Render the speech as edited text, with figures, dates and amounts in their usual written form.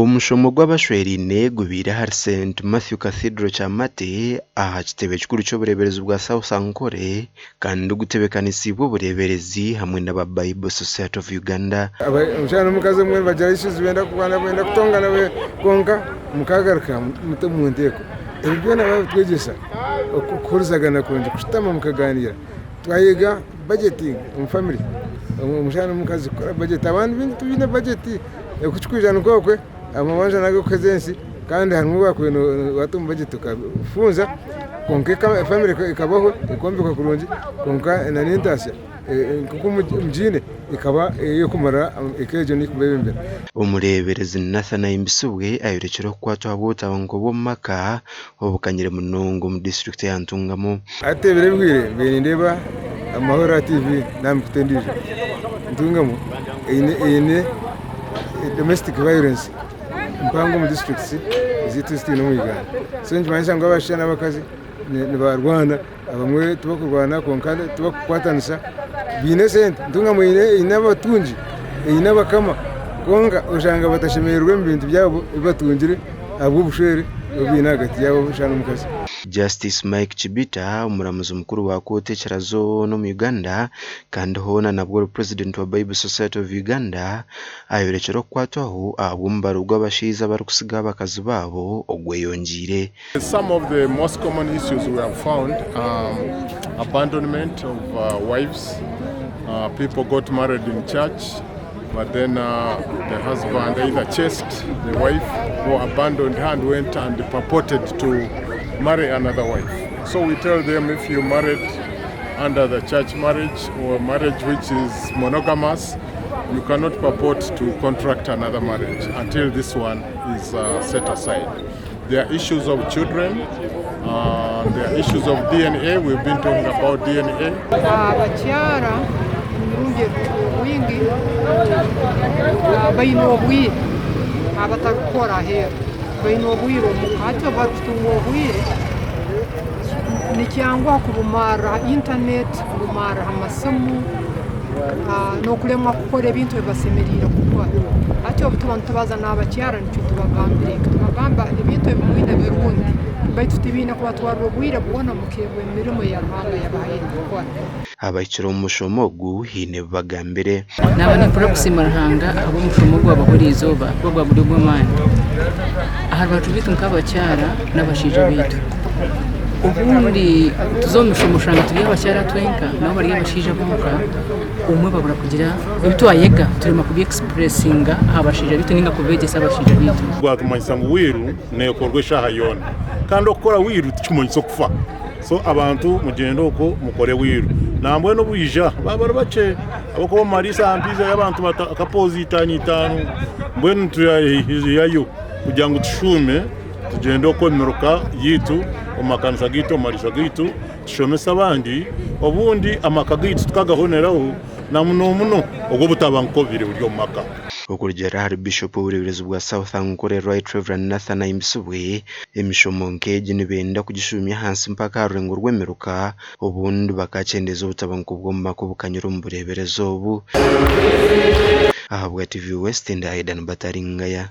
Omushomo gw'abashweraine gubaire ahari St Matthew Cathedral Kyamate aha kitebe kikuru ky'obureeberezi bwa South Ankole kandi gutebeekanisiibwe obureeberezi hamwe n'aba Bible Society of Uganda. Omushaija n'omukazi obumwe nibagira issues benda kurwana benda kutongana kwonka mukagaruka mute omu nteeko. Ebi byona babitwegyesa okuhurizagana kurungi kushutama mukaganiira. Twayega budgeting omu family, omushaija n'omukazi kukora budget abandi baingi tibaine budget. Oku kirikwija nikwo okwe, amabanja n'ag'okuheza ensi kandi harimu obu wakubaire wata omu bajeti okafunza kwonka efamire ekabaho ekombekwa kurungi kwonka n'entaasya nk'oku mugiine ekaba ey'okumara eka egyo n'okubebembera. Omureeberezi Nathan Ahimbisibwe ayorekire okukwatwa ahabw'obutabanguko bw'omu maka obukanyire munonga omu disiturikiti ya Ntungamo. Hati ebiro ebihweire mbaire nindeeba Amahoro aha TV n'aha mikutu endiijo. Ntungamo eine domestic violence mpango omu districts ezaitu ezi twine omu Uganda. So nikimanyisa ngu abashaija n'abakazi nibarwana, abamwe tibakurwana kwonka tibakukwatanisa, baine esente. Ntungamo eine abatungi, eine abakama kwonka oshanga batashemereirwe omu bintu byabo ebi batungire ahabw'obushwere obu baine ahagati yaabo omushaija n'omukazi. Justice Mike Chibita, omuramuzi mukuru wa kooti ekira zoona omu Uganda kandi hoona nabwo ori Purezidenti wa Bible Society of Uganda ayorekire okukwatwaho ahabw'omubaro gw'abashaija abarikutsiga abakazi baabo ogweyongyeire. Some of the most common issues we have found are abandonment of wives, people got married in church but then the husband either chased the wife or abandoned her and went and purported to marry another wife. So we tell them if you married under the church marriage or marriage which is monogamous, you cannot purport to contract another marriage until this one is uh, set aside. There are issues of children, uh, there are issues of DNA. We've been talking about DNA. Abakyara emirundi obwingi baine obwire abatarikukora aheeru baine obwire omuka hati obu barikutunga obwire nikyanguha kubumarra ha intaneti, kubumarra ha masimu n'okulemwa kukora ebintu ebi basemeriire kukora. Hati obu tuba nitubaza n'abakyara nikyo tubagambira eki, tubagamba ebintu ebi mwine birungi baitu tibiine kubatwarra obwire bwona mukeebwa emirimo eya Ruhanga yabahaire kukora. Abahikire omu mushomo ogu haine ebi bagambire. Naaba nimpurira kusiima Ruhanga ahabw'omushomo ogwabaho eriizooba ahakuba gwaba guri ogw'amaani aha rubaju rwaitu nk'abakyara n'abashaija baitu. Obundi tuza omu mishomo oshanga turi abakyara twenka nabo bari abashaija bonka, obumwe babura kugira ebi twayega turemwa kubi expressinga aha bashaija baitu ninga kubeegyesa abashaija baitu. Gwatumanyisa ngu wiiru neekorwa eshaaha yoona kandi okukora wiiru tikimanyisa okufa. So abantu mugyende okwo mukore wiiru. Nambwenu obwija baaba bari bakye ahabw'okuba omu mariisa aha mpiiha y'abantu nka poozi itaano itaano mbwenu nitwihayo kugira ngu tushuume tugyende okwo omu miruka yaitu, omu makanisa gaitu, omu mariisa gaitu tushomese abandi obundi amaka gaitu tukagahoneraho na muno muno ogw'obutabanguko obubaire buri omu maka. Okurugiirira ahari Bishop w'obureeberezi bwa South Ankole Right Rev Nathan Ahimbisibwe, emishomo nk'egi nibenda kugishuumya ahansi mpaka aha rurengo rw'emiruka obundi bakakyendeeza obutabanguko bw'omu maka obukanyire omu bureeberezi obu. Ahabwa TV West, ndi Aidan Bataringaya.